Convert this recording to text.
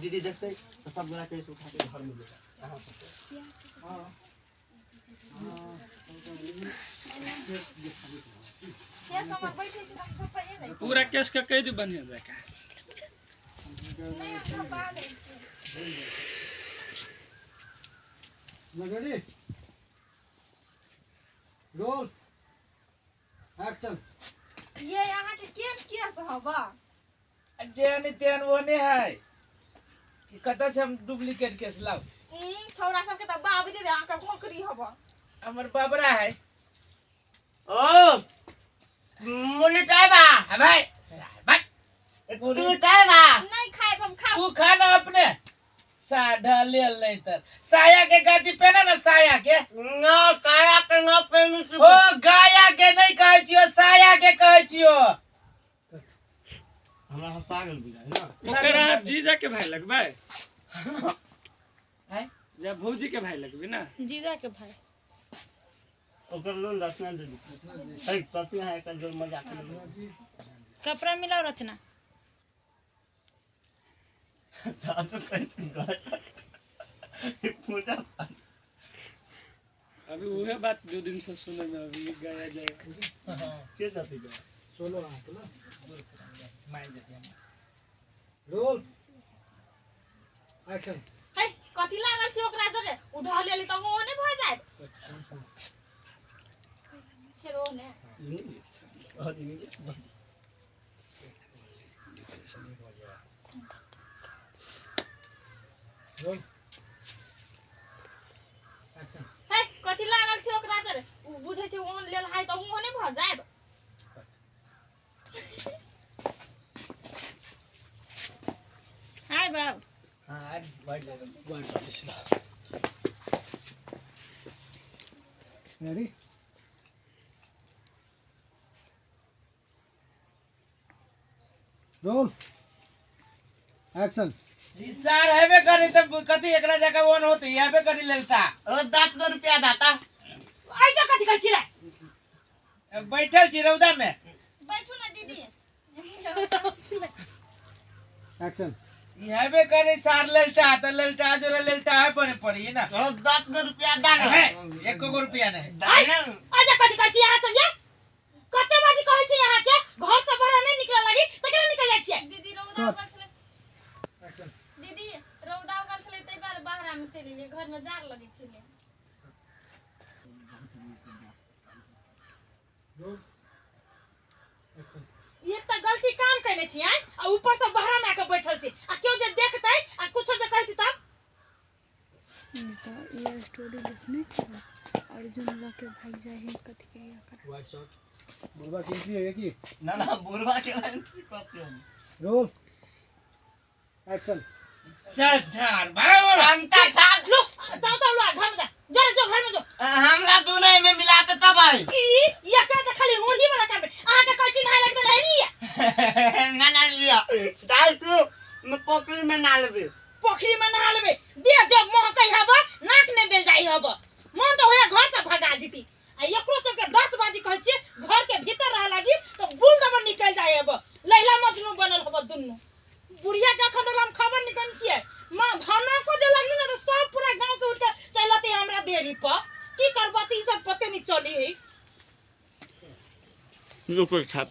दीदी देखतै तऽ सब गोरा केस उठा के घर में ले जाए अहाँ सबके। केस हमर बैठे छै तऽ हम सफाइए जाइ छी। पूरा केस के कहि दियौ बढ़िया जकाँ। नहि, हम थपा दै छी। Ready, roll, action. ये अहाँके केहन केस हबा? जेहन तेहन ओहने है कि कतऽ से हम डुप्लीकेट केस लाउ? छौड़ा सबके तऽ बाबरी रे, अहाँके भोकरी हबा। हमर बाबरा है। ओ मुलिटाबा। अबे सार तू टाइबा। नहीं खाएब हम, खाब। तू खा ना अपने साढ़ा लेल नहीं तर साया के गादी पहना ना साया के। न काया के न पहनू छी। ओ गाया के नहीं कहै छियो, साया के कहै छियो। हमरा हम पागल बुझाइ ना। ओकर अहाँ जीजा के भाई लगबै? हैं? या भौजी के भाई लगबी ना? जीजा के भाई। ओकर लोन रचना दे दी है कथी है एकर जोर मजाक में। कपड़ा मिलाओ रचना। दादू कैसे गए पूजा पाठ। अभी उहे बात 2 दिन से सुने में अभी गया जाए। के जाती गया? सोलो अहाँके ना। मारि देती हम। Roll, action. है कथी लागल छै ओकरा जरे? उठा लेली तऽ ओने भऽ जायत। फेर ओने। इंग्लिश और इंग्लिश बस। Role, action. है कथी लागल छै ओकरा जरे? उ बुझै छै ओन लेल है तऽ ओने भऽ जायब। हाय बाब। हाँ बैठ जाओ। Ready, roll, action. ई सार हेबे करी त कथी एकरा जगह ओन होते हेबे करी लेलता। ओ 10 रुपया दाता। आई जा कथी करै छी रे? बैठल छी रौदा में। बैठू ना दीदी। एक्शन। ई हेबे करी सार लेलता त लेलता जोरे लेलता है पड़े पड़ी ना। ओ 10 रुपया दाना। हे, एको गो रुपया नहीं। दाना। आई जा कथी करै छी अहाँ सब ये? कते बाजी कहै छी अहाँ के घर से बाहर नहीं निकले लागी त केना निकल जाइ छियै? दीदी रौदा उगल छलै। एक्शन। दीदी रौदा उगल छलै ताहि दुआरे बाहरा में चलि एलियै, घर में जाड़ लगै छलै। Roll, action. एक तऽ गलती काम कयने छी आँय, आ ऊपर से बाहरा में आके बैठल छी, आ केओ जे देखतै आ कुछो जे कहतै तब? तऽ ये स्टोरी लिखने छै अर्जुन लऽ के भागि जाइ है कथी के ओकरा। White shot. बुढ़वा की एंट्री है की? ना ना बुढ़वा के एंट्री करते हम। Roll, action. चल झार भाई बोल। अंता साल। लो जाओ तो लो घर में जा, जो जो घर में जो। हमला दोनों में मिलाते तब आई। ई ये का तऽ खाली रोली वाला काम अहाँ के कहै छी नहाय लगतै नहाय लिअ। ना ना लिया दाल तू मैं पोखरी में ना लेबे। पोखरी में नहा लेबे दे जब महकै हब नाक नहि देल जाइ हब, मन तऽ होइया घर से भगा दीती। आ एकरो सबके 10 बाजी कहै छियै घर के भीतर रह लागी तऽ बुल दबर निकल जाइ हब, लैला मजनू बनल हब दुनू। बुढ़िया के अखन तक हम खबर निकल छियै माँ भाना को जे लगली ना तऽ सब पूरा गांव के उठ के चलि अतै हमरा देरी पर। की करबती ई सब पते नहीं चली है। रुको छाप।